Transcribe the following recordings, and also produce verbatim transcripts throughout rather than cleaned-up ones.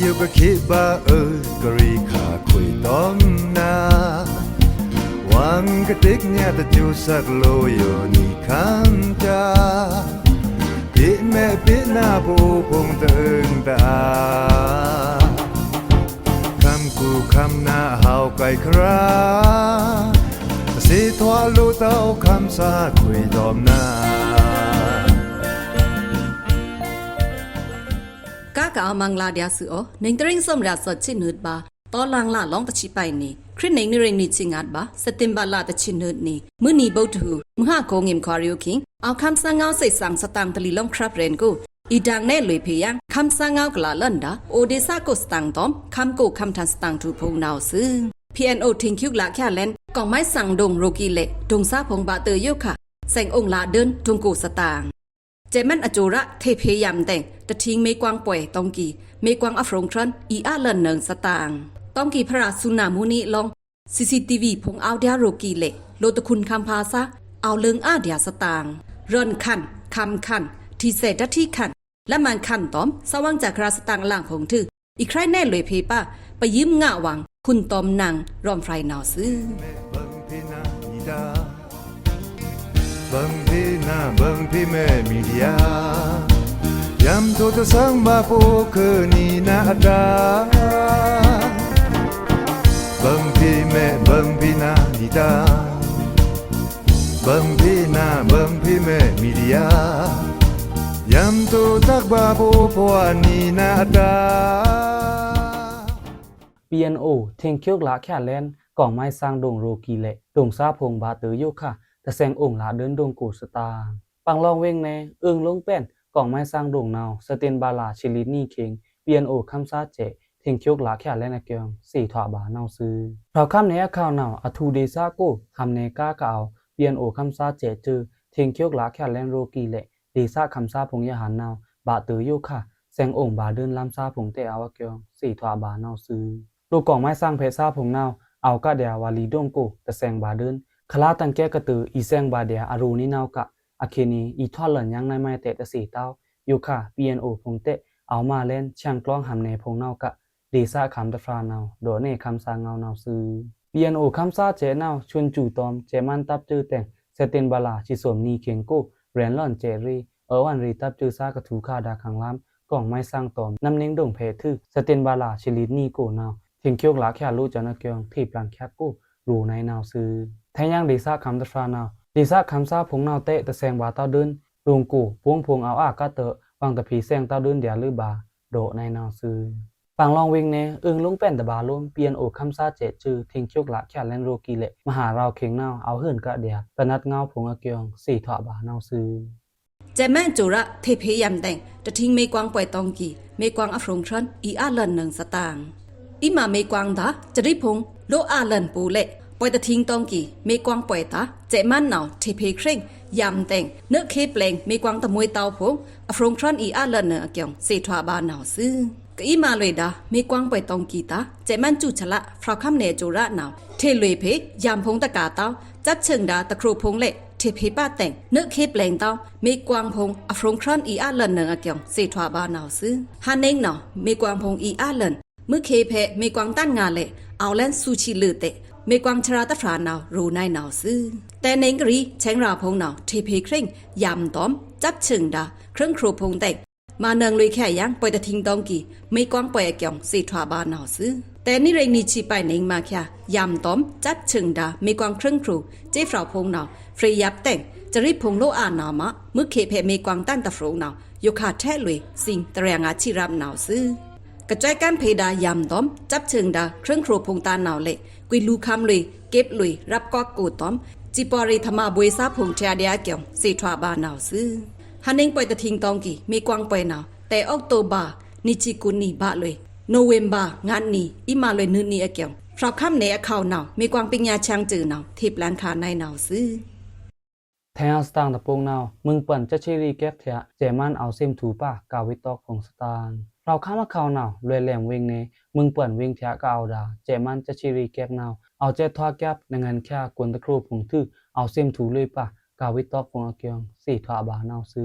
ယိုကခေဗာအွိုကရီခါခွေတောမ်နာ ဝင်ကတိကညတကျူစက်လိုယိုနီခမ်းတာ ပေမဲပေနာပိုဖုံတန်တာ ခမ်းကူခမ်းနာဟောက်ကိုက်ခရာ တစေထွာလိုတောက်ခမ်းစာခွေတောမ်နာ ကကမင်္ဂလာဒျာႏသွူးအို နွေဦးတရင်းစောင့်မျှော်စောင့်ကြည့်နေပါ တောလန်လလောင်းတစ်ချီပိုင်နေ ခရစ်နှစ်နှစ်ရင်းနှစ်ချီငါးပါ စက်တင်ဘာလတစ်ချီနှစ်နှစ် မွေးနေ့ဗုဒ္ဓဟူး မဟာကိုငင်ခွာရုံးခင် အောင်ခမ်းစံငေါစိတ်ဆန်းစတန်တလီလောင်းခရပ်ရန်ကို အီတန်နဲ့လွေဖေယံ ခမ်းစံငေါကလာလန်ဒါ အိုဒေသကိုစတန်တောမ် ခမ်းကိုခမ်းထန်စတန်ထူဖုံနောက်စု PNO ထင်ကျုကလာချာလန် ကောင်းမွန်စံဒုံရိုကီလက် ဒုံစာဖုံဘတ်တယိုခါ စံအောင်လာဒွန်း ဒုံကိုစတန် ကျဲမန်အကျိုးရထေဖေယမ်တဲ့ တထင်းမေးကွမ်းပွဲတောင်းကီ မေးကွမ်းအဖရုံခရန် အီအလန်နင်စတန် တောင်းကီဖရာစုနာမူနီလောင်း CCTV ဖုံအောက်ဒျာရိုကီလက် လိုတခွန်ခမ်းဖာစာ အောက်လင်အဒျာစတန် ရန်ခန် ခမ်းခန် ထီစဲတထီခန် လမန်ခန်တောမ် စဝင်စခရာစတန်လန်ဖုံထု အီခရိုင်နဲ့လွေဖေပါ ပယိမ်ငါဝင် ခွန်တောမ်နင် ရောမ်ဖရိုင်နောက်စု ဘင်ဖေနာ ဘင်ဖေမဲမီဒီယာ ယမ်ထိုတဆန်းဘပိုခနီနာအတာ ဘင်ဖေမဲ ဘင်ဖေနာနီတာ ဘင်ဖေနာ ဘင်ဖေမဲမီဒီယာ ယမ်ထိုတဘပိုဖဝနီနာအတာ PNO ထင်ကျုကလာချာလန် ကောင်းမွန်စံဒုံရိုကီလက် ဒုံစာဖုံဘတ်တယိုခါ တစံအောင်လာဒွန်း ဒုံကိုစတန် ပင်လောင်ဝင်းနယ် အင်းလုံးပန် ကောင်းမွန်စံဒုံနောက် စက်တင်ဘာလချီလီနီခင် PNO ခမ်းစာကျဲ ထင်ကျုကလာချာလန်အကျိုး စေထွာဘနောက်စု ဖရောက်ခမ်းနယ်အခါနောက် အထူဒေသကို ဟမ်နယ်ကားကအဝ် PNO ခမ်းစာကျဲကျိုး ထင်ကျုကလာချာလန်ရိုကီလက် ဒေသခမ်းစာဖုံယဟန်နောက် ဘတ်တယိုခါ စံအောင်ဘတ်ဒွန်းလမ်းစာဖုံတဲအဝ်အကျိုး စေထွာဘနောက်စု လိုကောင်းမွန်စံဖဲစာဖုံနောက် အဝ်ကဒျာဝါလီဒုံကို တစံဘတ်ဒွန်း ခလာတန်ကျဲကတု အီစံဘတ်ဒျာအရူနီနောက်က အခဲနီ အီထွာလန်ယင်နံမိုင်တဲတစေတောက် ယိုခါ PNO ဖုံတဲ အဝ်မလန် ချံကျွင်းဟမ်နယ်ဖုံနောက်က ဒေသခမ်းတဖရာနောက် ဒေါ်နေခမ်းစာငေါနောက်စု PNO ခမ်းစာကျဲနောက် ဆွန်ကျူတောမ် ကျဲမန်တပ်ကျိုးတဲင် စက်တင်ဘာလချီစုံနီခင်ကို ရန်လွန်ကျဲရီ အဝ်အန်ရီတပ်ကျိုးစာကထူခါဒါခင်လမ်း ကောင်းမွန်စံတောမ် နမ်နင်းဒုံဖဲထု စက်တင်ဘာလချီလီနီကိုနောက် ထင်ကျုကလာချာလိုကျန်အကျိုး ထေပလန်ချာကို ရူနိုင်နောက်စု ထဲယင်ဒေသခမ်းတဖရာနောက် ဒေသခမ်းစာဖုံနောက်တဲ တစံဘတ်တဒွန်း ဒုံကို ပူံဖုံအဝ်အကတ ဝင်တဖီစံတဒွန်းဒျာလွေဘတ် ဒေါ်နိုင်နောက်စု ပင်လောင်ဝင်းနယ် အင်းလုံးပန်တဘလိုမ် PNO ခမ်းစာကျဲကျိုး ထင်ကျုကလာချာလန်ရိုကီလက် မဟာရောင်ခင်နောက် အဝ်ဟိုင်ကဒျာ တနတ်ငေါဖုံအကျိုး စေထွာဘနောက်စု ကျဲမန်ကျိုးရထေဖေယမ်တဲ့ တထင်းမေးကွမ်းပွဲတောင်းကီ မေးကွမ်းအဖရုံခရန် အီအလန်နင်စတန် အီမမေးကွမ်းဒါ ကျရံဖုံ လိုအလန်ပူလက် ပွဲတထင်းတောင်းကီ မေးကွမ်းပွဲဒါ ကျဲမန်နောက် ထေဖေခရင် ယမ်တဲ့ နွေဦးခေပလင် မေးကွမ်းတမွေတောင်းဖုံ အဖရုံခရန်အီအလန်နင်အကျိုး စေထွာဘနောက်စု ကအီမလွေဒါ မေးကွမ်းပွဲတောင်းကီဒါ ကျဲမန်ကျူချလ ဖရောက်ခမ်းနယ်ကျိုးရနောက် ထေလွေဖေ ယမ်ဖုံတကာတောင်း ကျပ်ချင်ဒါတခရုဖုံလက် ထေဖေပတဲ့ နွေဦးခေပလင်တောင်း မေးကွမ်းဖုံ အဖရုံခရန်အီအလန်နင်အကျိုး စေထွာဘနောက်စု ဟန်နင်းနောက် မေးကွမ်းဖုံအီအလန် မွေးခေဖဲ မေးကွမ်းတန်ငါလက် အဝ်လန်ဆူချီလွေတဲ့ မေးကွမ်းချရာတဖရာနောက် ရူနိုင်နောက်စု တဲနင်းကရီ ချင်ရာဖုံနောက် ထေဖေခရင် ယမ်တောမ် ကျပ်ချင်ဒါ ခရင်ခရုဖုံတဲ့ မနင်လွေခဲယင် ပွဲတထင်းတောင်းကီ မေးကွမ်းပွဲအကျိုး စေထွာဘနောက်စု တဲနံရင်းနံချီပိုင်နင်းမချာ ယမ်တောမ် ကျပ်ချင်ဒါ မေးကွမ်းခရင်ခရု ကျဲဖရာဖုံနောက် ဖရေယပ်တဲ့ ကျရံဖုံလိုအနာမ မွေးခေဖဲမေးကွမ်းတန်တဖရုံနောက် ယိုခါထဲလွေ စင်းတရံငါချီရပ်နောက်စု ကစွဲကမ်ဖေဒါ ယမ်တောမ် ကျပ်ချင်ဒါ ခရင်ခရုဖုံတန်နောက်လက် ကွီလူခမ်းလွေ က့ပ်လွေ ရပ်ကွက်ကိုတောမ် စံပွားရီထမဘွေစာဖုံထျာဒျာအကျိုး စေထွာဘနောက်စု ဟန်နင်းပွဲတထင်းတောင်းကီ မေးကွမ်းပွဲနောက် တဲအောက်တိုဘာ နံချီကူနံဘလွေ နိဝ့မ်ဘာ ငါနံ အီမလွေနွေနံအကျိုး ဖရောက်ခမ်းနယ်အခါနောက် မေးကွမ်းပညာချင်ကျိုးနောက် ထေပလန်ခါနိုင်နောက်စု ထဲအစတန်တပုံနောက် မွင်ပွန်ကျက်ချီရီကက်ထျာ ကျဲမန်အဝ်စင်ထူပါ ကဝိတောက်ဖုံစတန် ဖရောက်ခမ်းအခါနောက် လွေလမ်ဝင်းနယ် မွင်ပွန်ဝင်းထျာကအဝ်ဒါ ကျဲမန်ကျက်ချီရီကက်နောက် အဝ်ကျဲထွာကပ် နင်ငန်ချာကွန်တခရုဖုံထု အဝ်စင်ထူလွေပါ ကဝိတောက်ဖုံအကျိုး စေထွာဘနောက်စု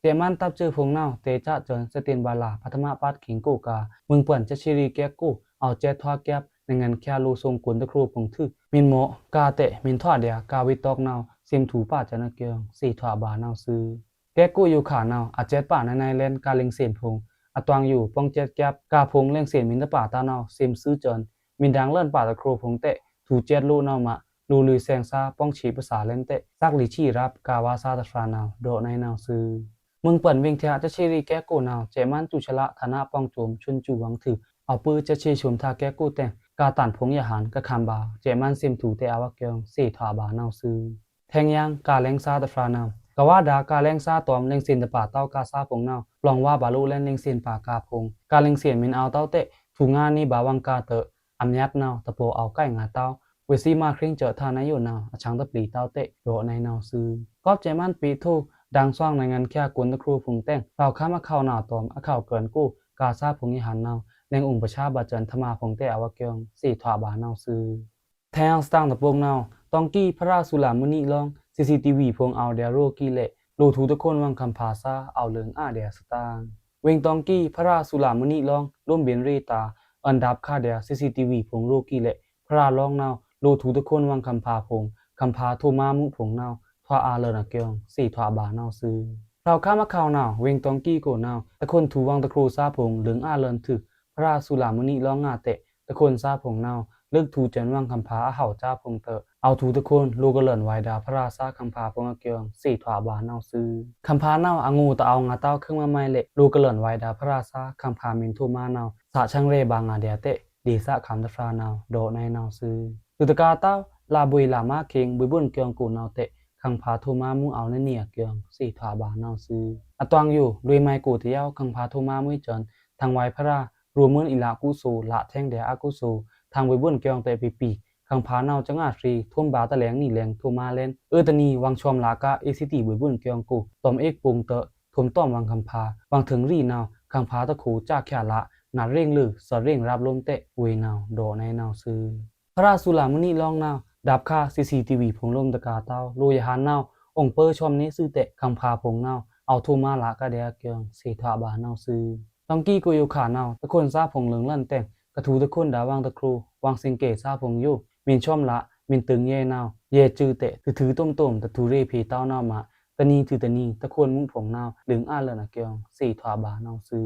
စဲ့မန်းတပ်စွိုဖုံႏနဝ်ꩻ တဲꩻကၠꁢ့ꩻစွိုန်ႏ စတင်ဗလာ ပထမပတ်ꩻခင်ႏကိုကါ မွိုင်ပွန်ႏစက်ခြေရီႏကဲကု အောဝ်ႏစဲတ်ꩻထွားကဲပ် နငန်ႏခဲꩻလူꩻသိုံႏ ကွန်ႏတခူးဖုံႏထွူ မီႏမော့ꩻကါꩻတဲ့ မီႏထွားဒျာႏ ကါꩻဝိတ်ꩻတွက်နဝ်ꩻ သင်ꩻထွူꩻပာ်စဲ့ꩻအကဵုင် သေထွာꩻဗာႏနဝ်ꩻသွူ။ ကဲကုယိုခါႏနဝ်ꩻ အစက်ပါနုဲင်းနုဲင်းလဲန်ꩻ ကါလင်ꩻသင်ꩻဖုံႏ အတွင်ꩻယူꩻ ပွင်းစက်ꩻကဲပ် ကါꩻဖုံႏလင်ꩻသင်ꩻမီႏတပါႏတဝ်းနဝ်ꩻ သင်ꩻသွူစွိုန်ႏ မီႏဒင်ႏလန်ပါတခူးဖုံႏတဲ့ ထွူစက်ꩻလူꩻနဝ်ꩻမး လူꩻလွေꩻသင်ꩻသား ပွင်းသေပစာႏလဲန်ꩻတဲ့ စက်ꩻလီꩻသီꩻရပ် ကါꩻဝါႏသားတဖြာႏနဝ်ꩻ ဒိုက်နုဲင်းနဝ်ꩻသွူ။ မွိုင်ပွန်ႏဝေင်ꩻထွဲ စက်ခြေရီႏကဲကုနဝ်ꩻ စဲ့မန်းစွိုချလ ဌာနပွင်ꩻစွုံႏ စွွန်ꩻစွူဝ်ႏဝွင်ꩻထွူ အောဝ်ႏပုဲးစက်ခြေစွုံႏသားကဲကုတဲင် ကါꩻတန်ဖိုင်ႏယဟန်ႏ ကခမ်ႏဗာႏ စဲ့မန်းသင်ꩻထွူႏတဲ့ အဝဲကဵုင် သေထွာꩻဗာႏနဝ်ꩻသွူ။ ထဲင်ယင်ꩻ ကါလင်ꩻသားတဖြာႏနဝ်ꩻ ကဝါဒါ ကါလင်ꩻသားတွမ် လင်ꩻသင်ꩻတပါႏတဝ်း ကါꩻသားဖုံႏနဝ်ꩻ ပလောင်ဝါဗာႏလူးလဲန် လင်ꩻသင်ꩻပါႏကါꩻဖုံႏ ကါလင်ꩻသင်ꩻမီႏအဝ်ႏတဝ်းတဲ့ ထွူငါႏနေဗာႏဝွင်ꩻကါꩻတွော့ꩻ အမျတ်ꩻနဝ်ꩻ တပော့ꩻအဝ်ႏကိုင်ꩻငါႏတဝ်း ဝေꩻသွီမꩻခြိုင်းစွိုꩻ ဌာနယိုနဝ်ꩻ အဆန်းတပျီꩻတဝ်းတဲ့ ဒိုက်နုဲင်းနဝ်ꩻသွူ။ ကွပ်စဲ့မန်းပေထို ဒင်ႏသွင်ꩻနငန်ႏခဲꩻကွန်ႏတခူးဖုံႏတဲင် ဖြောင့်ခမ်းအခေါင်ႏနဝ်ꩻတွမ် အခေါင်ႏကွန်ႏကို ကါꩻသားဖုံႏယဟန်ႏနဝ်ꩻ လင်ꩻအုံပဆားဗာႏစွိုန်ႏ ဌာနဖုံႏတဲ့ အဝဲကဵုင် သေထွာꩻဗာႏနဝ်ꩻသွူ။ ထဲင်ယင်ꩻသတင်ꩻတပုုံႏနဝ်ꩻ တောင်ႏကီꩻ พระราชจุฬามณีลอง ซีซีทีวี ဖုံႏအောဝ်ႏဒျာႏရိုꩻကီꩻလဲ့ လိုꩻထွူႏတခိုန်ꩻဝင်ႏခမ်ႏဖါႏသား အောဝ်ႏလိူင်ꩻအာꩻဒျာႏသတင်ꩻ။ ဝေင်ꩻတောင်ႏကီꩻ พระราชจุฬามณีลอง လိုမ်းဗဉ်ႏရေꩻတာႏ အွဉ်ႏဒါႏခါꩻဒျာႏ ซีซีทีวี ဖုံႏရိုꩻကီꩻလဲ့ ဖြောင့်လောင်းနဝ်ꩻ လိုꩻထွူႏတခိုန်ꩻဝင်ႏခမ်ႏဖါႏဖုံႏ ခမ်ႏဖါႏထိုꩻမာႏမူးဖုံႏနဝ်ꩻ ထွာအာႏလိူင်ꩻအကဵုင် သေထွာꩻဗာႏနဝ်ꩻသွူ။ ဖြောင့်ခမ်းအခေါင်ႏနဝ်ꩻ ဝေင်ꩻတောင်ႏကီꩻကိုနဝ်ꩻ တခိုန်ထွူႏဝင်ႏတခူးသားဖုံႏ လိူင်ꩻအာꩻလိူင်ꩻထွူႏ พระราชจุฬามณีลองငါးတဲ့ တခိုန်သားဖုံႏနဝ်ꩻ လိုꩻထွူႏစွိုန်ႏဝင်ႏခမ်ႏဖါႏအဟဝ်ႏသားဖုံႏတွော့ꩻ အောဝ်ႏထွူႏတခိုန်ꩻ လိုꩻကလန်ꩻဝိုင်ႏဒါႏ ဖြောင့်သားခမ်ႏဖါႏဖုံႏအကဵုင် သေထွာꩻဗာႏနဝ်ꩻသွူ။ ခမ်ႏဖါႏနဝ်ꩻ အငိုꩻတအောဝ်ႏငါႏတဝ်း ခဲမွဲမွဲလဲ့ လိုꩻကလန်ꩻဝိုင်ႏဒါႏဖြောင့်သားခမ်ႏဖါႏ မီႏထိုꩻမာႏနဝ်ꩻ သꩻချောင်ꩻရဲဗာႏငါႏဒျာႏတဲ့ လေꩻသꩻခမ်ႏတဖြာႏနဝ်ꩻ ဒိုက်နုဲင်းနဝ်ꩻသွူ။ ထွူတကာႏတဝ်း လꩻဗွေꩻလꩻမားခေင် ဗွေႏဗွိုန်ꩻကဵုင်ကိုနဝ်ꩻတဲ့ ခမ်ႏဖါႏထိုꩻမာႏမူး အောဝ်ႏနေနေအကဵုင် သေထွာꩻဗာႏနဝ်ꩻသွူ။ အတွင်ꩻယူꩻ လွေꩻမုဲင်ကိုတယဝ်း ခမ်ႏဖါႏထိုꩻမာႏမူးစွိုန်ႏ ထင်ꩻဝိုင်ႏဖြောင့်သား ရိုꩻမုုန်းအီလာ်အကူအသိုလ် လꩻထဲင်ꩻဒျာႏအကူအသိုလ် ထင်ꩻဗွေႏဗွိုန်ꩻကဵုင်တဲ့ ပီပီ ခမ်ႏဖါႏနဝ်ꩻ စငါဖြီႏ ထိုမ်းဗာႏတလဲင်ႏနီလဲင်ႏ ထိုꩻမာႏလဲန်ꩻ အွိုတနံၤ ဝင်ႏဆွမ်ꩻလꩻကါ เอซีที ဗွေႏဗွိုန်ꩻကဵုင်ကို တွမ်ꩻအ့က်ပုုင်ꩻတွော့ꩻ ထိုမ်းတွမ်ꩻဝင်ႏခမ်ႏဖါႏ ဝင်ႏထိုင်ရီနဝ်ꩻ ခမ်ႏဖါႏတခိုန်ꩻ စချာႏလ နတ်ꩻရိင်ꩻလိုဝ်ꩻ သွိုင်ꩻရိင်ꩻရပ်လိုမ်းတဲ့ ဝေနဝ်ꩻ ဒိုက်နုဲင်းနဝ်ꩻသွူ။ พระราชจุฬามณีลองနဝ်ꩻ ဒါႏခါ ซีซีทีวี ဖုံႏလိုမ်းတကာႏတဝ်း လိုꩻယဟန်ႏနဝ်ꩻ အိုင်ပှိုဝ်းဆွမ်ꩻနေသွူတဲ့ ခမ်ႏဖါႏဖုံႏနဝ်ꩻ အောဝ်ႏထိုꩻမာႏလကဒျာႏအကဵုင် သေထွာꩻဗာႏနဝ်ꩻသွူ။ တောင်ႏကီꩻကိုယိုခါႏနဝ်ꩻ တခိုန်သားဖုံႏလိူင်ꩻလန်တဲ့ ကထူႏတခိုန်ဒါႏဝင်ႏတခူး ဝင်ႏသင်ꩻကေ့သားဖုံႏယို မီႏဆွမ်ꩻလ မီႏတွိုင်ႏယဲနဝ်ꩻ ယဲစွူးတဲ့ ထွူထွူတွမ်တွမ် တထွူႏရဲဖေႏတဝ်းနဝ်ꩻမး တနံၤထွူတနံၤ တခိုန်ꩻမူးဖုံႏနဝ်ꩻ လိူင်ꩻအာꩻလိူင်ꩻအကဵုင် သေထွာꩻဗာႏနဝ်ꩻသွူ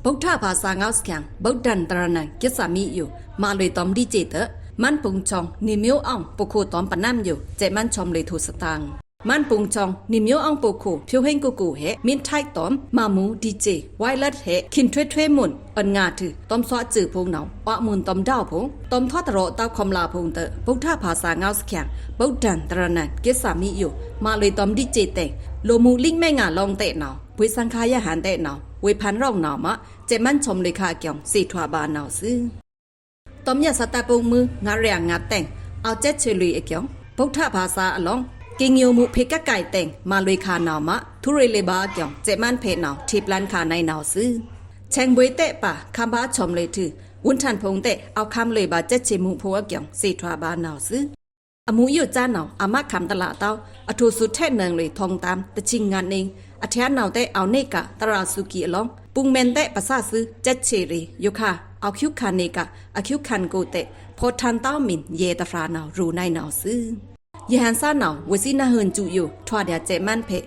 ။ ဗုဒ္ဓဘာသာငေါင်းသင် ဗုဒ္ဓံ သရဏံ ဂစ္ဆာမိယို မꩻလွေꩻတွမ်ႏဒိစ့ꩻတွော့ꩻ မန်းပုင်ႏချွင်ႏ နီႏမျိုးအောင် ပုခိုႏတွမ်ႏပနမ်ယို စဲ့မန်းဆွမ်ꩻလွေꩻထိုꩻသတင်ꩻ။ မန်းပုင်ႏချွင်ႏ နီႏမျိုးအောင် ပုခိုႏ ဖြိုဟိုင်းကူကူဟဲ မီးထိုက်တွမ်ႏ မꩻမူႏဒိစ့ꩻ ဝိုင်းလက်ဟဲ ခင်ထွေးထွေးမွန် အွဉ်ငါထွူ တွမ်ႏသွော့ꩻစွူးဖုံႏနဝ်ꩻ အွးမုန်တွမ်ႏဒဝ်ဖုံႏ တွမ်ႏထွားတရော့ꩻတဝ်းခွမ်လꩻဖုံႏတွော့ꩻ ဗုဒ္ဓဘာသာငေါင်းသင် ဗုဒ္ဓံ သရဏံ ဂစ္ဆာမိယို မꩻလွေꩻတွမ်ႏဒိစ့ꩻတဲ့ လိုꩻမူႏလိပ်မဲငါလောင်းတဲ့နဝ်ꩻ ဗွေႏသင်ခါရဟန်းတဲ့နဝ်ꩻ ဗွေႏဖန်ရောင်နဝ်ꩻမး စဲ့မန်းဆွမ်ꩻလွေꩻခါအကဵုင် သေထွာꩻဗာႏနဝ်ꩻသွူ။ တွမ်ႏယသတးပုင်ꩻမွူး ငါးရံႏငါးတဲ့ အောဝ်ႏစဲ့ꩻဆွေလွေꩻအကဵုင် ဗုဒ္ဓဘာသာအလောင်း ကင်ယိုမူႏဖေႏကကိုက်တဲ့ မꩻလွေꩻခါနဝ်ꩻမး ထွူႏရဲလေꩻဗာႏအကဵုင် စဲ့မန်းဖေႏနဝ်ꩻ ထေႏပျန်ခါနုဲင်းနဝ်ꩻသွူ။ ဆဲင်ဗွေႏတဲ့ပါ ခမ်ႏဖါႏဆွမ်ꩻလွေꩻထွူ ဝုန်းထန်ဖုံႏတဲ့ အောဝ်ႏခမ်ႏလွေꩻဗာႏစဲ့ꩻဆွေꩻမူႏဖုံႏအကဵုင် သေထွာꩻဗာႏနဝ်ꩻသွူ။ အမူႏယိုꩻစါနဝ်ꩻ အမးခမ်ႏတလးတဝ်း အထိုသိုထဲ့ꩻနွောင်ꩻလွေꩻ ထောင်တမ်း တဆံငါးနွောင်ꩻ အထျꩻနဝ်ꩻတဲ့ အောဝ်ႏနေက သရ᩻သူကီအလောင်း ပုင်ꩻမဲန်တဲ့ ပသးသွူ စဲ့ꩻဆွေꩻရေꩻ ယိုခါ အောဝ်ႏခွိုခါနေက အခွိုခါကိုတဲ့ ဖော်ထန်တဝ်းမီး ယဲတဖြာနဝ်ꩻ ရူနုဲင်းနဝ်ꩻသွူ။ ရဟန်းသၢနဝ်ꩻ ဝေꩻသွီနဟိုင်ꩻစွူးယို ထွာဒျာႏစဲ့မန်းဖေႏ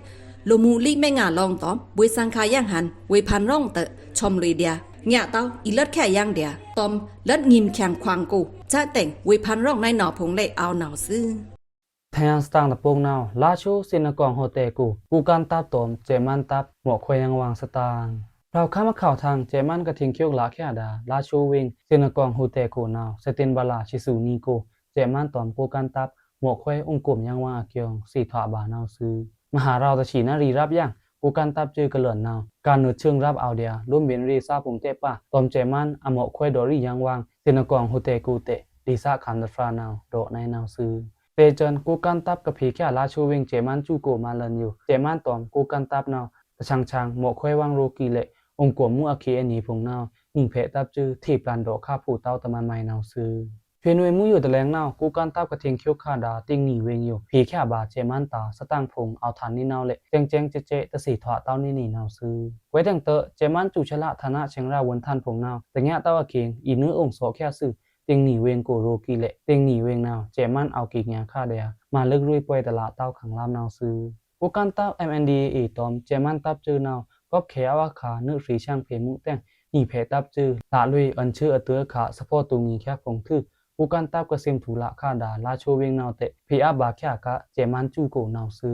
လိုꩻမူႏလိပ်မဲငါလောင်းတွမ်ႏ ဗွေႏသင်ခါရဟန်း ဗွေႏဖန်ရောင်တွော့ꩻ ဆွမ်ꩻလွေꩻဒျာႏ ငါတဝ်း အီလက်ခဲယင်ဒျာႏ တွမ်ႏ လက်ငိမ်ချမ်းခွန်ကို စတဲ့ ဗွေႏဖန်ရောင်နုဲင်းနဝ်ꩻဖုံႏလဲ့ အောဝ်ႏနဝ်ꩻသွူ။ ထဲင်ယင်သတင်ꩻတပုင်ꩻနဝ်ꩻ လါꩻရှိုး စင်ꩻနကောင် ဟိုတယ်ကို ကူႏကန်းတပ်တွမ်ႏ စဲ့မန်းတပ် မော့ꩻခွဲယင်ဝွင်သတင်ꩻ ဖြောင့်ခမ်းအခေါင်ႏထင် စဲ့မန်းကထိန်ႏကျောက်လါခဲဒါ လါꩻရှိုးဝေင် စင်ꩻနကောင် ဟိုတယ်ကိုနဝ်ꩻ စက်တင်ဘာလ ဆံသူနံꩻကို စဲ့မန်းတွမ်ႏ ကူႏကန်းတပ် မော့ꩻခွဲ အိုင်ကွမ်ႏယင်ဝွင်အကဵုင် သေထွာꩻဗာႏနဝ်ꩻသွူ။ မဟာꩻရောင်ꩻတဆံနရီꩻရပ်ယင် ကူႏကန်းတပ်စွူးကလန်နဝ်ꩻ ကါနုတ်ꩻသွိုင်ရပ်အောဝ်ႏဒျာႏ လိုမ်းဗဉ်ႏရေꩻသားဖုံႏတဲ့ပါ တွမ်ႏစဲ့မန်း အမော့ꩻခွဲဒေါ့ꩻရိယင်ဝွင် စင်ꩻနကောင် ဟိုတယ်ကိုတဲ့ လေꩻသားခမ်ႏတဖြာနဝ်ꩻ ဒိုက်နုဲင်းနဝ်ꩻသွူ။ တဲစွိုန် ကူႏကန်းတပ်ကဖေႏခဲ လါꩻရှိုးဝေင် စဲ့မန်းစွူးကိုမꩻလန်ယို စဲ့မန်းတွမ်ႏ ကူႏကန်းတပ်နဝ်ꩻ တဆင်ꩻဆင်ꩻ မော့ꩻခွဲဝွင်ရိုးကီးလဲ့ အိုင်ကွမ်ႏမူးအခေအနံၤဖုံႏနဝ်ꩻ နီဖဲတပ်စွူး ထေႏပျန်ဒေါ့ꩻခါဖိုꩻတဝ်းတမန်မုဲင်နဝ်ꩻသွူ။ ဖေႏနွေမူးယိုတလဲင်နဝ်ꩻ ကိုးကန့်တပ်ကထိန်ႏချောက်ꩻခါဒါႏ တ့င်နံꩻဝေင်ယိုꩻ ဖေႏချောက်ꩻဗာႏ စဲ့ꩻမန်းတာႏ စတန်ဖိုင်ႏ အောဝ်ႏထန်ႏနီꩻနဝ်ꩻလꩻ စဲင်စဲင်စဲ့စဲ့ တသ့ထွာꩻ တဝ်းနီꩻနီꩻနဝ်ꩻသွူ။ ကွဲးတံင်ꩻ စဲ့ꩻမန်းစူးဆလ ဌာနဆိုင်ရာဝန်ထမ်းဖိုင်ႏနဝ်ꩻ တညးတဝ်းအခေင် အီႏနွိုးအိုင်ꩻသော့ꩻခဲသူ တ့င်နံꩻဝေင်ကိုရိုႏကီးလꩻ တ့င်နံꩻဝေင်နဝ်ꩻ စဲ့ꩻမန်းအဝ်ႏကေ့ꩻညါႏခါဒါႏ မꩻလွေးပွယ်ꩻတလꩻတဝ်း ခံꩻလမ်းနဝ်ꩻသွူ။ ကိုးကန့်တပ် MNDAA တွမ်ႏ စဲ့ꩻမန်းတပ်စွိုꩻနဝ်ꩻ ကွပ်ꩻခဲအဝါခါ နွိုးရေꩻဆျံးဖေႏမုသင် နီꩻဖဲတပ်စွိုꩻ လꩻလွေꩻ အွဉ်ႏဆွေꩻအသွေးအခါ သဖော်တူငီႏချပ်ꩻဖိုင်ႏ ထွူ ကိုးကန့်တပ်ကသင်ꩻထူꩻလꩻခါဒါႏ လꩻချိုဝေင်နဝ်ꩻတဲ့ ဖေႏအပ်ဗာႏချောက်ꩻအက စဲ့ꩻမန်းစူးကိုနဝ်ꩻသွူ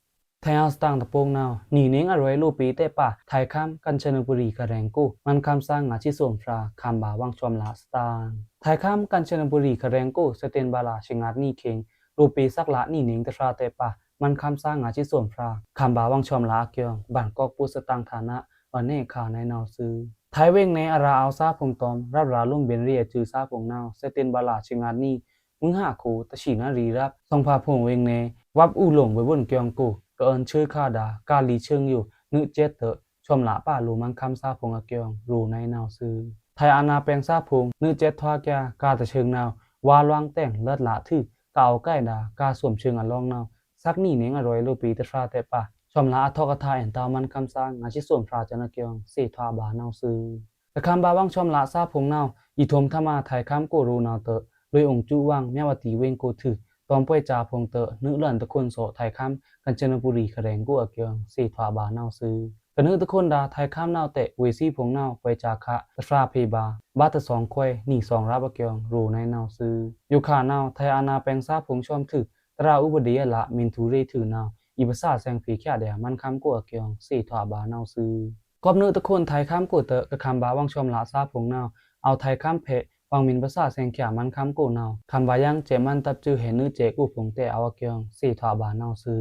။ ထံꩻအဝ်ႏစတန်ႏတပုတ်နဝ်ꩻ နီꩻနင်ꩻအရွယ်ႏလိုꩻပေႏတဲ့ပါ ထံꩻခမ်း ကမ်ႏချနဘူရီႏခရင်ႏကို မန်းခမ်းသား ငါးဆံသွင်ဖြာႏ ခမ်းဗာႏဝင်ꩻဆွမ်ꩻလꩻစတန်ႏ။ ထံꩻခမ်း ကမ်ႏချနဘူရီႏခရင်ႏကို စက်တင်ဘာလꩻ ဆံငါႏနံꩻအခေင် လိုꩻပေႏသက္ကရာဇ် နီꩻနင်ꩻတဖြာႏတဲ့ပါ မန်းခမ်းသား ငါးဆံသွင်ဖြာႏ ခမ်းဗာႏဝင်ꩻဆွမ်ꩻလꩻအကျိုင်း ဘန်ကောက်ပို့စ်သတင်ႏဌာန အွဉ်ႏနယ်ခါနဝ်ꩻသွူ။ ထံꩻဝေင်နယ် အရာအဝ်ႏသားဖိုင်ႏတွမ်ႏ ရပ်ꩻရာလွံ့ꩻဗဉ်ႏရေꩻအစွိုꩻသားဖိုင်ႏနဝ်ꩻ စက်တင်ဘာလꩻ ဆံငါႏနံꩻ မွိုင်းဟါꩻခို တဆံနရီရပ်ꩻ သွင်ꩻဖါဖိုင်ႏဝေင်နယ် ဝပ်ꩻအူးလူင်ႏ ဝေးဝုန်ႏကျိုင်းကို ကအွဉ်ႏဆွေꩻခါဒါႏ ကားလီးဆူင်ယို နွိုးစဲ့ꩻတဲ့ ဆွမ်ꩻလꩻပါလိုꩻမန်းခမ်းသားဖိုင်ႏအကျိုင်း ရိုꩻနဝ်ꩻသွူ။ ထံꩻအာဏာပိုင်ႏသားဖိုင်ႏ နွိုးစဲ့ꩻထွားကျား ကားတဆူင်နဝ်ꩻ ဝါလွင်းတဲ့ လွတ်လာႏထွူ ကအဝ်ႏကိုက်ဒါႏ ကားသွမ်ꩻဆူင်အလောင်းနဝ်ꩻ သက္ကနီꩻနင်ꩻအရွယ်ႏလိုꩻပေႏတဖြာႏတဲ့ပါ ဆွမ်ꩻလꩻအထွက်အတား အဲန်ႏတဝ်းမန်းခမ်းသား ငါးဆံသွင်ဖြာႏ စဲ့ꩻနဝ်ꩻကျိုင်း သ့ထွာꩻဗာႏနဝ်ꩻသွူ။ တခမ်းဗာႏဝင်ꩻဆွမ်ꩻလꩻသားဖိုင်ႏနဝ်ꩻ အီႏထုမ်ႏထမꩻ ထံꩻခမ်းကို ရိုꩻနဝ်ꩻတဲ့ လွေꩻအိုင်ꩻစွူဝ်းဝင်ꩻ မြဝတီႏဝေင်ကိုထွူ တွမ်ႏပွယ်ꩻစာဖိုင်ႏတဲ့ နွိုးလွဉ်ႏတခွန်သော့ꩻ ထံꩻခမ်း ကမ်ႏချနဘူရီႏခရင်ႏကိုအကျိုင်း သ့ထွာꩻဗာႏနဝ်ꩻသွူ။ ကနွေꩻတခွန်ဒါႏ ထံꩻခမ်းနဝ်ꩻတဲ့ ဝေးသီးဖိုင်ႏနဝ်ꩻ ပွယ်ꩻစာခ တဖြာႏဖေႏဗာႏ ဘတ်ꩻတသွင်ခွဲ နီသွင်ရပ်ꩻအကျိုင်း ရိုꩻနဝ်ꩻသွူ။ ယိုခါနဝ်ꩻ ထံꩻအာဏာပိုင်ႏသားဖိုင်ႏဆွမ်ꩻထွူ တြာဥပဒေအလꩻ မုင်းသူရေထွူနဝ်ꩻ အီႏပသဆင်ꩻဖေႏချောက်ꩻဒါႏ မန်းခမ်းကိုအကျိုင်း သ့ထွာꩻဗာႏနဝ်ꩻသွူ။ ကွပ်ꩻနွေꩻတခွန် ထံꩻခမ်းကိုတဲ့ ကခမ်းဗာႏဝင်ꩻဆွမ်ꩻလꩻသားဖိုင်ႏနဝ်ꩻ အဝ်ထံꩻခမ်းဖေႏ ဝင်ꩻမီႏပသဆင်ꩻချောက်ꩻ မန်းခမ်းကိုနဝ်ꩻ ခမ်းဗာႏယင်းစဲ့ꩻမန်းတပ်စွိုꩻ ဟဲနွိုးစဲ့ꩻကိုဖိုင်ႏတဲ့ အဝ်အကျိုင်း သ့ထွာꩻဗာႏနဝ်ꩻသွူ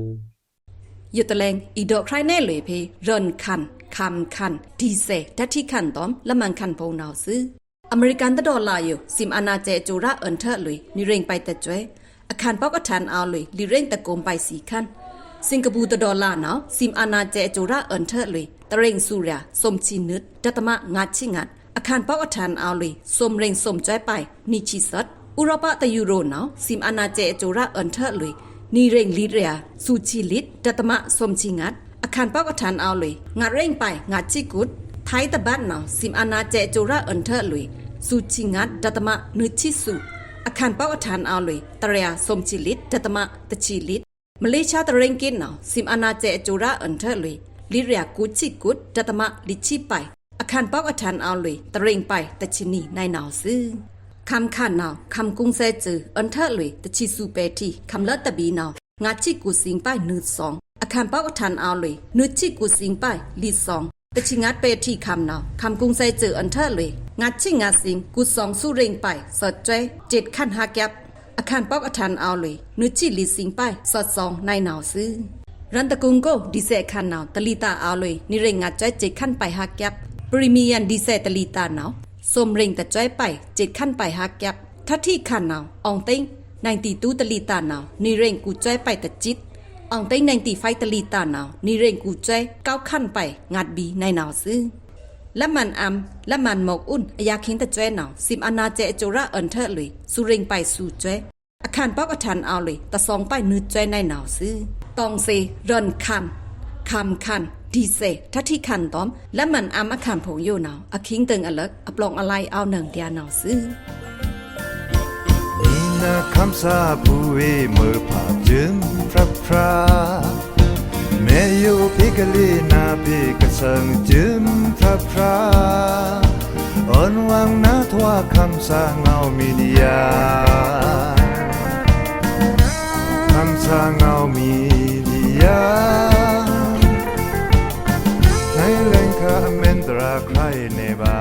။ ယိုတလဲင် အီႏဒေါ့ꩻခြိုင်းနယ်လွေꩻဖေႏ ရွဉ်ႏခန် ခမ်းခန် ဒီဇယ် ဓာတ်ထီးခန်တွမ်ႏ လက်မှန်ခန်ဖိုင်ႏနဝ်ꩻသွူ။ အမေရိကန်တဒေါ်လာယို စံးမအဏာစဲ့ꩻအစူရာအွဉ်ႏထွဲလွေꩻ နွိုင်ꩻရိင်ꩻပိုက်ꩻတစွဲ အခန်ပေါက်အထန်ႏအဝ်လွေꩻ လွိꩻရိင်ꩻတကုံꩻပိုက်ꩻသီးခန် စင်ႏကပူတဒေါ်လာနဝ်ꩻ စံးမအဏာစဲ့ꩻအစူရာအွဉ်ႏထွဲလွေꩻ တရိင်ꩻသူရာ သွမ်ႏဆံနွိုက် ဒသမငါးဆံငါး အခန်ပေါက်အထန်ႏအဝ်လွေꩻ သွမ်ႏရိင်ꩻသွမ်ႏစွဲပိုက်ꩻ နွိုင်ꩻဆံသွက် ဥရောပတယူရိုနဝ်ꩻ စံးမအဏာစဲ့ꩻအစူရာအွဉ်ႏထွဲလွေꩻ နွိုင်ꩻရိင်ꩻလီတြေႏ သွမ်ႏဆံလီတြေႏ ဒသမသွမ်ႏဆံငါး အခန်ပေါက်အထန်ႏအဝ်လွေꩻ ငါးရိင်ꩻပိုက်ꩻ ငါးဆံကိုတ် ထိုင်းတဘတ်နဝ်ꩻ စံးမအဏာစဲ့ꩻအစူရာအွဉ်ႏထွဲလွေꩻ သွမ်ႏဆံငါး ဒသမနွိုင်ꩻဆံသွူ အခန်ပေါက်အထန်ႏအဝ်လွေꩻ တြေႏသွမ်ႏဆံလီ ဒသမတဆံလီ မလေးရှားတရိင်ꩻကီတ်နဝ်ꩻ စံးမအဏာစဲ့ꩻအစူရာအွဉ်ႏထွဲလွေꩻ လီတြေႏကိုးဆံကိုတ် ဒသမလီဆံပိုက် အခန်ပေါက်အထန်ႏအဝ်လွေꩻ တရိင်ꩻပိုက်ꩻတဆံနွိုင်နဝ်ꩻသွူ။ ခမ်းခန်နဝ်ꩻ ခမ်းကုန်းဆဲးစွို အွဉ်ႏထွဲလွေꩻ တဆံသွူပဲထီ ခမ်းလတ်တဘီနဝ်ꩻ ငါးဆံကိုးစင်ပိုက်နွိုင်သွင် အခန်ပေါက်အထန်ႏအဝ်လွေꩻ နွိုင်ဆံကိုးစင်ပိုက်လီသွင် တဆံငါးပဲထီခမ်းနဝ်ꩻ ခမ်းကုန်းဆဲးစွိုအွဉ်ႏထွဲလွေꩻ ငါးဆံငါးစင် ကိုးသွင်သွူရိင်ꩻပိုက်သွက်စွဲ စဲ့ꩻခန်ႏဟကျပ် အခန်ပေါက်အထန်ႏအဝ်လွေꩻ နွိုင်ဆံလီစင်ပိုက်သွက်သွင် နဝ်ꩻသွူ။ ရွဉ်ႏတကုံꩻကို ဒီဇယ်ခန်နဝ်ꩻ တလီတာအဝ်လွေꩻ နွိုင်ရိင်ꩻငါးစွဲ စဲ့ꩻခန်ႏပိုက်ဟကျပ် ပရီမီယံႏဒီဇယ်တလီတာနဝ်ꩻ သွမ်ႏရိင်ꩻတစွဲပိုက် စဲ့ꩻခန်ႏပိုက်ဟကျပ် ဓာတ်ထီးခန်နဝ်ꩻ အောင်တိန်း ninety twoတလီတာနဝ်ꩻ နွိုင်ရိင်ꩻကိုးစွဲပိုက်တစိတ် အောင်တိန်း ninety fiveတလီတာနဝ်ꩻ နွိုင်ရိင်ꩻကိုးစွဲ ကိုးခန်ႏပိုက်ငါးဘီနဝ်ꩻသွူ။ လက်မှန်အမ်း လက်မှန်မွက်အုန်း အရာခင်းတစွဲနဝ်ꩻ စံးမအဏာစဲ့ꩻအစူရာအွဉ်ႏထွဲလွေꩻ သွူရိင်ꩻပိုက်သွူစွဲ အခန်ပေါက်အထန်ႏအဝ်လွေꩻ တသွင်ပိုက်နွိုင်စွဲနဝ်ꩻသွူ။ တောင်စေ ရွဉ်ႏခန် ခမ်းခန် ဒီဇယ် ဓာတ်ထီးခန်တွမ်ႏ လက်မှန်အမ်းအခန်ဖိုင်ႏယိုနဝ်ꩻ အခင်းတိုင်အလွိုက် အပလောင်အလိုင်း အောဝ်နွိုင်ဒျာနဝ်ꩻသွူ။ နံနခမ်းသားပူဝေး မွဲဖါႏစွမ်ဖြတ်ဖြတ် မဲယိုဖေႏကလေး နါဖေႏကသင်ႏစွမ်ဖြတ်ဖြတ် အွဉ်ႏဝွင်ꩻနထွား ခမ်းသားငေါဝ်းမီဒီယာ ခမ်းသားငေါဝ်းမီဒီယာ နွိုင်လဲင်ခါ အမဲန်တြး ခရိုင်နေဗာ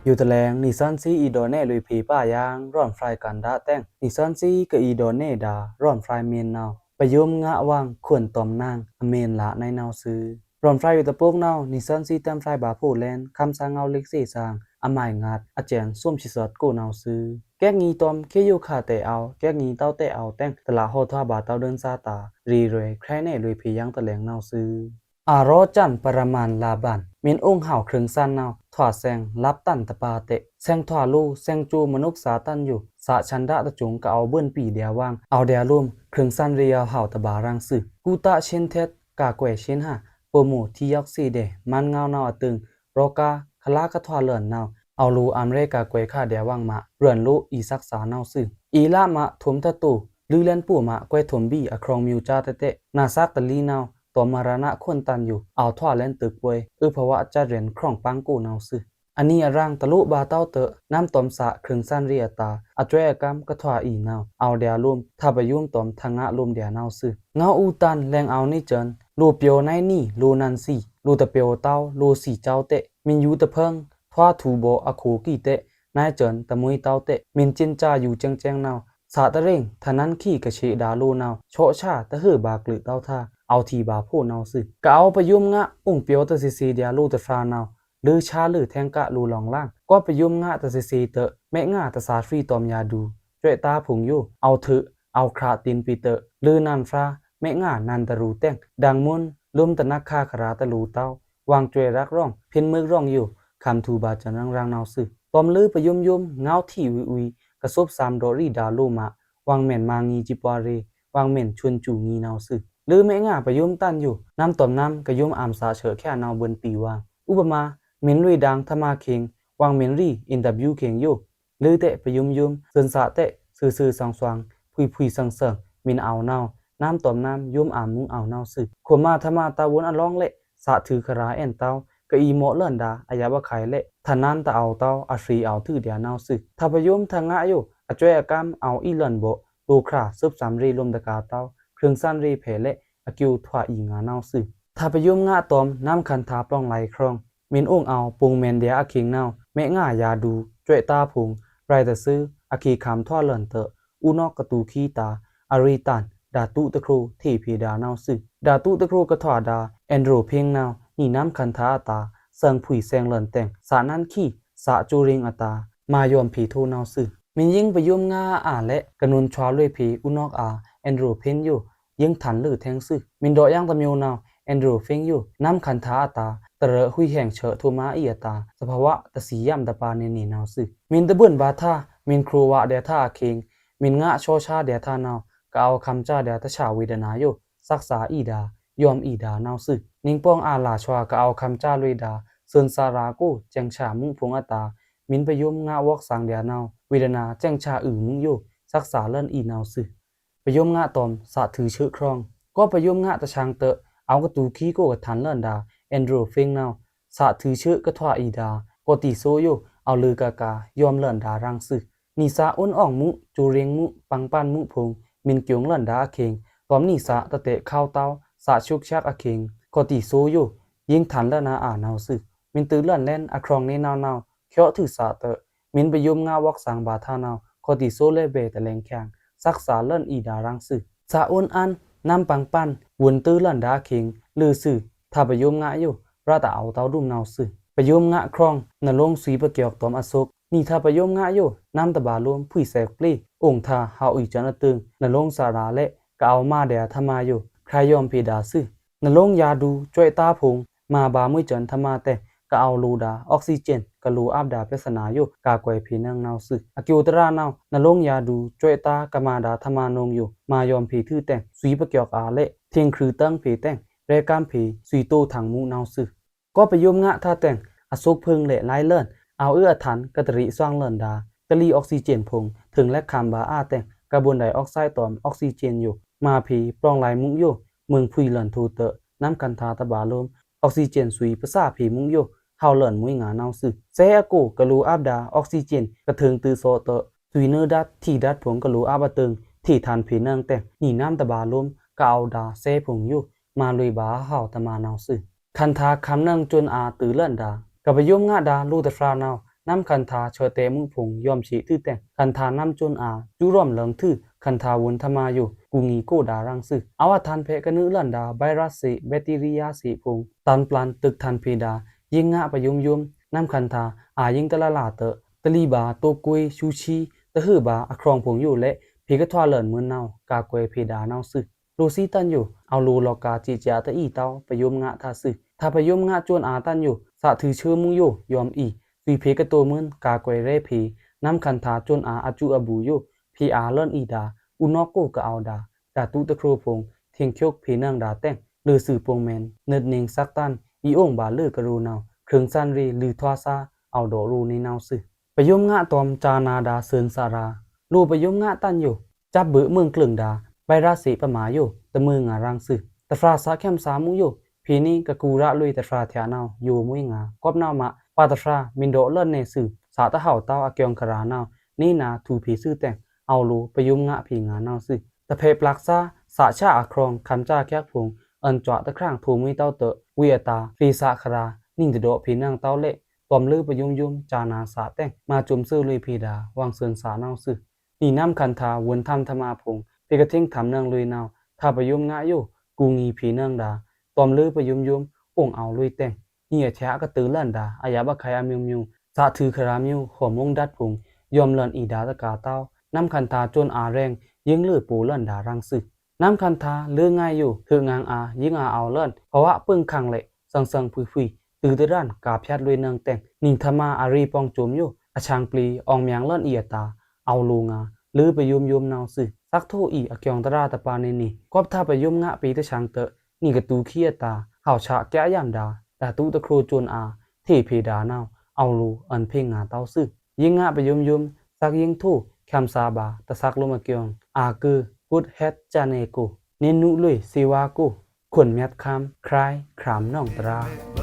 ယိုတလဲင် နီသွဉ်းသီး အီႏဒေါ့ꩻနဲလွေꩻဖေႏပါယင်း ရွဉ်ႏဖြိုင်ꩻကန္ဒါတဲင် နီသွဉ်းသီးကအီႏဒေါ့ꩻနဲဒါ ရွဉ်ႏဖြိုင်ꩻမီနဝ်ꩻ ပယုမ်ငါဝွင်ꩻ ခွန်တွမ်ႏနင်ꩻ အမဲန်လꩻနဝ်ꩻသွူ။ ရွဉ်ႏဖြိုင်ꩻယိုတပုတ်နဝ်ꩻ နီသွဉ်းသီးတဲမ်းဖြိုင်ꩻဗာႏဖိုလင် ခမ်းသားငေါဝ်းလီသ့သင် အမိုင်ငါး အစဲင်သွမ်ႏသီသွက်ကိုနဝ်ꩻသွူ။ ကဲကီတွမ်ႏ ခေယိုခါတဲအဝ် ကဲကီတဝ်းတဲအဝ်တဲင် တလးဟော်ထွားဗာႏ တဝ်းဒိုင်ႏသားတာႏ ရေꩻရွေꩻ ခရိုင်နဲလွေꩻဖေႏယင်းတလဲင်နဝ်ꩻသွူ။ အရောႏစံပရမန်ႏလာႏဗန်ႏ မ့ၢ်အိုင်ဟဝ် ခြိုင်စန်းနဝ်ꩻ ထွာစဲင်ꩻလပ်တန်တပါတဲ့ စဲင်ထွာလိုꩻစဲင်ႏမနုက်ꩻစာႏတန်ယို သꩻချန်ꩻဒတကျိုင်ꩻ ကအဝ်ႏဗွဉ်ပီဒျာႏဝိုင် အဝ်ႏဒျာႏလိုမ်းခြိုင်စန်းရေꩻအဝ်ႏဟဝ်တပါရင်းသွူ။ ကူတာ့ရှင်းထက် ကာကွယ်ရှင်းဟ ပမုဲထီယွက်သေဒဲ မန်းငဝ်းနဝ်ꩻအတိုင် ရောဂါ ခလါကထွာလွဉ်နဝ်ꩻ အဝ်ႏလိုꩻအမရဲကာကွယ်ခဒျာႏဝိုင်မꩻ ရွဉ်လို့ အီႏသက္စာႏနဝ်ꩻသွူ။ အီႏလမꩻ ထွမ်ႏတတို လိုမ်းလဲန်ပို့ꩻမꩻ ကွဲးထွမ်ႏဗီꩻအခြွင်ꩻ မျိုးခြားတဲ့တဲ့ နာစက်တလီနဝ်ꩻ တွမ်မရဏာခွန်ႏတန်ယို အဝ်ႏထွာလဲန်သွူကွဲး အုပ်ဖဝစတ်းရင်ႏခြွင်ꩻပန်းကိုနဝ်ꩻသွူ။ အနံအရံင်ႏတလိုဗာႏတဝ်းတဲ့ နမ်းတွမ်သꩻခြိုင်စန်းရေꩻအတာႏ အစွဲအကမ်းကထွာအီႏနဝ်ꩻ အဝ်ႏဒျာႏလိုမ်း ထပ်ပယုမ်တွမ်ထငꩻလိုမ်းဒျာႏနဝ်ꩻသွူ။ ငဝ်းအူတန်လဲင်အဝ်ႏနေႏစွန် လိုꩻပျော်နဝ်ꩻနံꩻ လိုꩻနန်သီ လိုꩻတပျော်တဝ်း လိုꩻသီႏစဝ်းတဲ့ မီးယူတဖုင် ထွာထူဗော်အခိုကီတဲ့ နဝ်ꩻစွန်တမွိတဝ်းတဲ့ မီးစင်ꩻစာယူစဲင်ꩻစဲင်ꩻနဝ်ꩻ သꩻတရင်သနန်းခံကရှေဒါလိုနဝ်ꩻ သော့ꩻဆာတဟွိုဗာႏကျိုးတဝ်းထ အဝ်ႏထီဗာႏဖိုနဝ်ꩻသွူ။ ကအဝ်ႏပယုမ်ငၣ်အိုင်ပျော်တသေ့သေဒျာႏလိုꩻတဖြာနဝ်ꩻ လိုꩻဆားလိုꩻထဲင်ကလိုꩻလောင်လင် ကွပ်ပယုမ်ငၣ်တသေ့သေတဲ့ မဲငါတသာဖြီတွမ်ယၤဒူ စွဲတာဖိုင်ယို အဝ်ႏထွဲ အဝ်ႏခြရာတင်းပီတဲ့ လိုꩻနန်ဖြာ မဲငါနန်တရူတဲင် ဒင်ႏမွန်း လိုမ်းတနက်ခါခရာတလိုတဝ်း ဝွင်စွဲရက်ရောင် ဖျဉ်မိုက်ရောင်ယို ခမ်ထူဗာႏစွန်ရင်ရင်နဝ်ꩻသွူ။ တွမ်လိုꩻပယုမ်ယုမ် ငဝ်းထီဝီဝီ ကသုပ်သမ်ဒေါ့ရီဒျာႏလိုမ်းမꩻ ဝွင်မဲန်မါငီႏစပွားရေ ဝွင်မဲန်စွန်စွူငီႏနဝ်ꩻသွူ။ လိုꩻမဲငါပယုမ်တန်ယို နမ်းတွမ်နမ်းကယုမ်အမ်သꩻဆှဲခနဝ်ꩻဗွဉ်ပီဝိုင် ဥပမာ မီးလွေဒင်ႏထမꩻခေင် ဝွင်မဲန်ရီ interview ခေင်ယို လိုꩻတဲ့ပယုမ်ယုမ် သွဉ်သꩻတဲ့ သွဉ်သွဉ်သွဉ်သွဉ် ဖြုီဖြုီသွဉ်သွဉ် မီးအဝ်ႏနဝ်ꩻ နမ်းတွမ်နမ်းယုမ်အမ်မူအဝ်ႏနဝ်ꩻသွူ။ ခွန်မါထမꩻတဝုန်းအလောင်းလဲ့ သꩻထွူခရာအဲန်တဝ်း ကအီႏမော့လွဉ်ဒျာႏ အယပ်ꩻခုဲင်လဲ့ ထနန်းတအဝ်ႏတဝ်း အဖြီအဝ်ႏထွဲဒျာႏနဝ်ꩻသွူ။ ထပ်ပယုမ်ထငၣ်ယို အစွဲအကမ်းအဝ်ႏအီႏလွဉ်ဗော့ လိုꩻခြရာသွပ်သမ်ရေလိုမ်းတကာတဝ်း ခြိုင်စန်းရေဖဲလဲ့ အကျိုးထွဲအီႏငါနဝ်ꩻသွူ။ ထပ်ပယုမ်ငၣ်တွမ် နမ်းခန္ဓာပြောင်းလဲခွင် မီးအိုင်အဝ်ႏပုင်မဲန်ဒျာႏအခေင်နဝ်ꩻ မဲငါယၤဒူ စွဲတာဖိုင် ရဲတသွူ အခေခမ်ထွဲလွဉ်တဲ့ ဥနောက်ကတူးခံတာႏ အရေတန်ႏ ဓာတုတခြိုးထေ့ဖေဒျာႏနဝ်ꩻသွူ။ ဓာတုတခြိုးကထွဲဒျာႏ endorphin နဝ်ꩻ နံၣ်နမ်းခန္ဓာအတာႏ သွဉ်ဖြုီသွဉ်လွဉ်တဲ့ သꩻနန်းခံ သꩻစူရင်းအတာႏ မၢယွမ်ဖေထိုနဝ်ꩻသွူ။ မီးယိင်းပယုမ်ငၣ်အါလဲ့ ကနုန်စွဲလွေဖေဥနောက်ကအာႏ endorphin ယို ယိင်းထန်လိုꩻထဲင်သွူ။ မီးဒေါ့ယင်းတမျိုးနဝ်ꩻ endorphin ယို နမ်းခန္ဓာအတာႏ တရဲၣ်ဖြုီဟဲင်ဆှဲထိုမါအီႏအတာႏ သဘာဝတသီယမ်တပါနေနေနဝ်ꩻသွူ။ မီးတဘိုန်ဗာႏထ မီးခြိုဝါဒျာႏထအခေင် မီးငၣ်သောဆာဒျာႏထနဝ်ꩻ ကအဝ်ႏခမ်စာဒျာႏတသာဝေဒနာယို သက္စာအီႏဒျာႏ ယွမ်အီႏဒျာႏနဝ်ꩻသွူ။ နံၣ်ပွင်အာလာသွဲ ကအဝ်ႏခမ်စာလွေဒျာႏ သွဉ်သရာကိုစဲင်သရာမူဖိုင်အတာႏ မီးပယုမ်ငၣ်ဝွက်သင်ဒျာႏနဝ်ꩻ ဝေဒနာစဲင်သရာအုမူယို သက္စာလွဉ်အီႏနဝ်ꩻသွူ။ ပယုမ်ငၣ်တွမ် သꩻထွူဆှဲခြွင် ကွပ်ပယုမ်ငၣ်တသင်တဲ့ အဝ်ႏကတူးခံကိုကထန်လွဉ်ဒျာႏ endorphin နဝ်ꩻ သꩻထွူဆှဲကထွဲအီႏဒျာႏ ကော်တီသိုးယို အဝ်ႏလိုꩻကကာယွမ်လွဉ်ဒျာႏရင်သွူ။ နံသၣ်အုန်းအောင်မူ စူရင်းမူ ပင်ပန်းမူဖိုင် မီးကျုံလွဉ်ဒျာႏအခေင် တွမ်နံသၣ်တတဲခဝ်တဝ်း သꩻသုကသျက်အခေင် ကော်တီသိုးယို ယိင်းထန်လွဉ်အါနဝ်ꩻသွူ။ မီးတိုလွဉ်လဲန်အခြွင်နေနဝ်ꩻနဝ်ꩻ ချော့ထွူသꩻတဲ့ မီးပယုမ်ငၣ်ဝွက်သင်ဗာႏထနဝ်ꩻ ကော်တီသိုးလဲဘဲတလဲင်ခဲင် သက္စာလွဉ်အီႏဒျာႏရင်သွူ။ သꩻအုန်းအၢၼ်း နမ်းပင်ပန်း ဝုၼ်တိုလွဉ်ဒျာႏအခေင် လိုꩻသွူ ထပ်ပယုမ်ငၣ်ယို ရဲတအဝ်ႏတဝ်းဒုမ်နဝ်ꩻသွူ။ ပယုမ်ငၣ်ခြွင် နလိုင်းသွီပကျောက်တွမ်အသုတ်း နံထပ်ပယုမ်ငၣ်ယို နမ်းတဗာႏလိုမ်းဖြုီသဲက်ပျေ အိုင်ထါဟဝ်အီႏစွန်အတိုင် နလိုင်းသရာလဲ့ ကအဝ်ႏမါဒျာႏထမꩻယို ခြရာယွမ်ဖေဒျာႏသွူ။ နလိုင်းယၤဒူစွဲတာဖိုင် မါဗာႏမွိုင်စွန်ထမꩻတဲ့ ကအဝ်ႏလိုဒျာႏ အောက်ဆီဂျင် ကလိုအပ်ဒျာႏပျသနာယို ကာကွယ်ဖေနင်နဝ်ꩻသွူ။ အကျိုးတရနဝ်ꩻ နလိုင်းယၤဒူစွဲတာကမါဒျာႏထမꩻနွင်ယို မါယွမ်ဖေထွူတဲ့ သွီပကျောက်အာလဲ့ ထင်ခြူတန်းဖေတဲ့ ရဲကမ်းဖေ သွီတိုထင်မူနဝ်ꩻသွူ။ ကွပ်ပယုမ်ငၣ်ထါတဲ့ အသုတ်းဖိုင်လဲ့လဲလွဉ် အဝ်ႏအုအထန်ကတရီသွင်လွဉ်ဒျာႏ တလီအောက်ဆီဂျင်ဖိုင် ထိုင်လဲခမ်ဗာႏအာတဲ့ ကာဗွန်ဒိုင်အောက်ဆိုက်တွမ်အောက်ဆီဂျင်ယို မါဖေ ပြောင်းလဲမူယို မိူင်ဖြုီလွဉ်ထိုတဲ့ နမ်းခန္ဓာတဗာႏလိုမ်း အောက်ဆီဂျင်သွီပသၣ်ဖေမူယို ဟဝ်လွဉ်မွိုင်ငါနဝ်ꩻသွူ။ သဲအကိုကလိုအပ်ဒျာႏ အောက်ဆီဂျင် ကထိုင်တိုသော့တဲ့ သွီနွိုဓာတ်ထီးဓာတ်ဖိုင်ကလိုအပ်အတိုင် ထေထန်ဖေနင်တဲ့ နံနမ်းတဗာႏလိုမ်း ကအဝ်ႏဒျာႏသဲဖိုင်ယို မါလွေဗာႏဟဝ်တမါနဝ်ꩻသွူ။ ခန္ဓာခမ်နင်စွန်အာတိုလွဉ်ဒျာႏ ကပ်ပယုမ်ငၣ်ဒျာႏလိုတဖြာနဝ်ꩻ နမ်းခန္ဓာဆှဲတဲမူဖိုင်ယွမ်သေထွူတဲ့ ခန္ဓာနမ်းစွန်အာ စူရောမ်လွင်ထွူ ခန္ဓာဝုၼ်ထမယို ကူငီကိုဒျာႏရင်သွူ။ အဝ်ႏအထန်ဖေကနုလွဉ်ဒျာႏ ဗိုင်းရပ်စ်သေ ဘက်တီးရီးယားသေဖိုင် တန်ပျၢၼ်တိုကထန်ဖေဒျာႏ ယိင်းငၣ်ပယုမ်ယုမ် နမ်းခန္ဓာ အာယိင်းတလလာတဲ့ တလီဗာႏတိုကွေး ဆူဆီ တဟွိုဗာႏအခြွင်ဖိုင်ယိုလဲ့ ဖေကထွဲလွဉ်မွိုင်နဝ် ကာကွယ်ဖေဒျာႏနဝ်ꩻသွူ။ လိုသီတန်ယို အဝ်ႏလိုလောက်ကၢ်စေ့စၢ်တအီတဝ်း ပယုမ်ငၣ်ထါသွူ။ ထပ်ပယုမ်ငၣ်စွန်အာတန်ယို သထွို့ ဆာထွို့ မုယော ယွမ်အီ သွီဖေႏကတိုမွိုန် ကာကွယ်ရဲဖေႏ နမ်းခံထာႏ ကျွန်အာႏ အကျူအဘူႏယို ဖေႏအာႏ လန်အီဒါႏ ဥနောက်ကို ကအဝ်ႏဒါႏ ဓာတုတခရိုဖုံႏ ထိင်ချွတ်ဖေႏနင်ဒါႏတဲင် လွော်စွိုပေါင်မဲန် နွတ်နင်စက်တန် အီႏအိုင်ဗာႏလွော်ကရိုနဝ် ခရင်စန်ရေ လွော်ထွားသာ အဝ်ႏဒေါ့ရိုနေနဝ်စွို ပယုမ်ငါတွမ် ကြာနာႏဒါႏ သွဉ်းသရာႏ လိုပယုမ်ငါတန်ယို စပ်ဗွိုက်မွိုင်ကျိုင်ဒါႏ ဗိုင်းရပ်စ်သေပမာယို တမွေငါႏရင်းစွို တဖြာသချံသာမုယော ဖေႏနေကကူရာႏလွော်တဖြာထျာနဝ် ယိုမွေငါႏ ကွပ်နဝ်မး ပာတဖြာ မင်းဒေါ့လန်နယ်စွို သတဟဝ်တဝ်အကျိုင်ခရာနဝ် နေနာႏ ထွူဖေႏစွိုတဲင် အဝ်လို ပယုမ်ငါဖေႏငါႏနဝ်စွို တဖဲပလက်သာ သချာအခရွင်ႏ ခမ်းစာချက်ဖုံႏ အွဉ်စွာတခရင် ထွူမွေတဝ်တ ဝေအတာႏ ဖေႏသခရာႏ နင်တဒေါ့ဖေႏနင်တဝ်လဲ့ တွမ်လွော်ပယုမ်ယုမ် ကြာနာႏသတဲင် မၤစွမ်သွိုလွော်ဖေႏဒါႏ ဝင်သွဉ်းသနဝ်စွို နံၤနမ်းခံထာႏ ဝွိုန်ထမ်းထမာဖုံႏ ဖေႏကထိင်ထမ်းနင်လွော်နဝ် ထပယုမ်ငါယို ကူငီဖေႏနင်ဒါႏ တွမ်လွော်ပယုမ်ယုမ် အိုင်အဝ်လွော်တဲင် နံၤအထျာကတၢၢ်လန်ဒါႏ အယပ်အခိုင်အမျိူးမျိူး သထွို့ခရာႏမျိူး ဟော်မုန်းဓာတ်ဖုံႏ ယွမ်လန်အီဒါႏတကာႏတဝ် နမ်းခံထာႏ ကျွန်အာႏရဲင် ယိင်းလွော်ပိုလန်ဒါႏရင်းစွို နမ်းခံထာႏ လွော်ငါယို ထွို့ငါအာႏ ယိင်းအာႏအဝ်လန် ပဝါပိုင်ခင်လဲ့ သင်သင်ဖုဖု တိုတရန်ႏ ကာဖြတ်လွော်နင်တဲင် နံၤထမာအရေပေါင်စွမ်ယို အဆင်ပျီ အောင်မြင်လန်အီအတာႏ အဝ်လိုငါႏ လွော်ပယုမ်ယုမ်နဝ်စွို သထွို့အီအကျိုင်တရာတပါနေနေ ကွပ်ထပယုမ်ငါပေတဆင်တ နံၤကတူခံအတာႏ ဟဝ်ဆာကျာယမ်ဒါႏ ဓာတုတခရို ကျွန်အာႏ ထေဖေႏဒါႏနဝ် အဝ်လို အွဉ်ဖေႏငါႏတဝ်စွို ယိင်းငါပယုမ်ယုမ် သက်ယိင်းထွူ ချံသာဗာႏ တသက်လိုမ်အကျိုင် အာကု ကုတ်ဟက် ကျာနဲကို နေနုလွော် သေဝါကို ခွန်မြတ်ခမ်း ခရိုင် ခြမ်းနောင်တရာႏ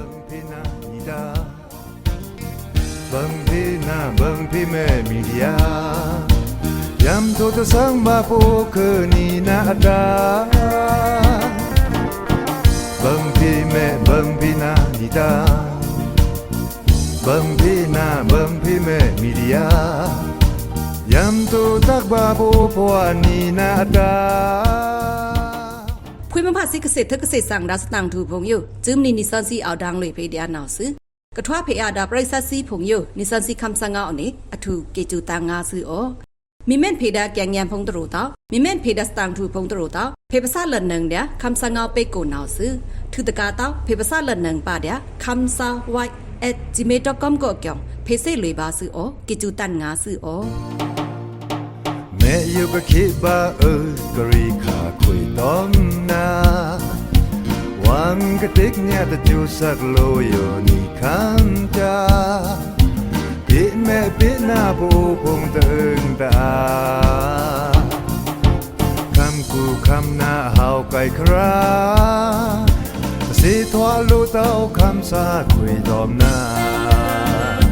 ဘွင်ဖေႏနာႏ ဘွင်ဖေႏမဲ မီဒီယာ ယံထိုတသင်ဗာႏပိုခွိုနီနာႏအတာႏ ဘွင်ဖေႏမဲ ဘွင်ဖေႏနာႏ မီဒီယာ ဘွင်ဖေႏနာႏ ဘွင်ဖေႏမဲ မီဒီယာ ယံထိုတသင်ဗာႏပိုခွိုနီနာႏအတာႏ ဖှိမဖါစံကသ့တ် ထွို့ကသ့တ်သင်ဒါႏ စတန်ထွူဖုံႏယို စွိုမုနီ နီသွဉ်းသီး အဝ်ဒင်လွော်ဖေႏဒါႏနဝ်စွို ကထွားဖေႏအာဒါႏ ပရိသတ်စံဖုံႏယို နီသွဉ်းသီး ခမ်းသငေါအန့ အထူး ကေစုတန်ငါသွိုအော မီမဲန်ဖေႏဒါႏ ကျင်ႏညံဖုံႏတရူးတဝ် မီမဲန်ဖေႏဒါႏ စတန်ထွူဖုံႏတရူးတဝ် ဖေႏပသလန်နင်ဒါႏ ခမ်းသငေါပိတ်ကိုနဝ်စွို ထွူတကာႏတဝ် ဖေႏပသလန်နင်ပါဒါႏ ခမ်းသဝိုက် at gmail dot com ကိုအကျိုင် ဖေႏသေလွော်ဗာႏသွိုအော ကေစုတန်ငါသွိုအော မဲယိုကခေဗာႏအွို ကရေခါခွေတွမ်နာႏ ဝင်ကတိကညးတကျိုးသက်လိုယိုနီခမ်းကျာ ပေ့မဲပေ့နာပို့ဖုံတအင်တအာ ခမ်းကူခမ်းနာဟဝ်ကိုက်ခရာ သေထွာလိုတဝ်ခမ်းသာခွေတွမ်နာႏ